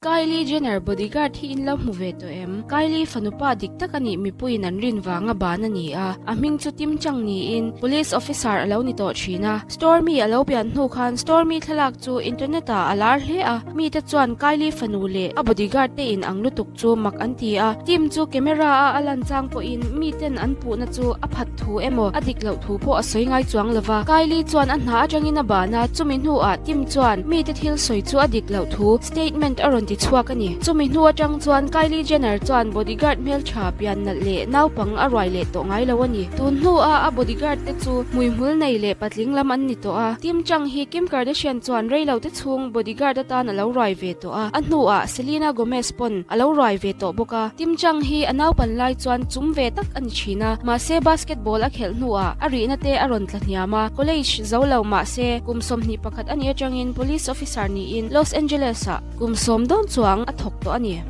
Kylie Jenner bodyguard hi in lo hmu ve tawh em? Kylie fanu pa dik tak a nih mipuiin an rin vanga ban a ni a, a hming chu Tim Chang niin police officer a lo ni tawh thin a. Stormi a lo pian hnu khan Stormi thlalak chu internet ah a lar hle a, mite chuan Kylie fanu leh a bodyguard te in ang lutuk chu mak an ti a, Tim chu camera a a lan chang pawhin miten an puhna chu a phat thu emaw a dik loh thu pawh a sawi ngai chuang lo va. Kylie chuan a hna atangin a ban a, chumi hnuah Tim chuan mite thil sawi chu a dik loh thu statement a rawn ti chhuak a ni. Chumi hnu atang chuan Kylie Jenner chuan bodyguard hmeltha pian nalh leh naupang a ruai leh tawh ngai lo a ni. Tun hnua a bodyguard te chu hmuihmul nei leh patling lam an ni tawh a, Tim Chang hi Kim Kardashian chuan reilo te chhung bodyguard atan a lo ruai ve tawh a, a hnuah Selena Gomez pawn a lo ruai ve tawh bawk a. Tim Chang hi a naupan lai chuan chum ve tak a ni thin a, mahse basketball a khelh hnuah a rihna te a rawn tla hniam a, college zo lo mahse kum 21 a nih atangin police officer niin Los Angeles-ah kum sawm dawn chuang a thawk tawh a ni.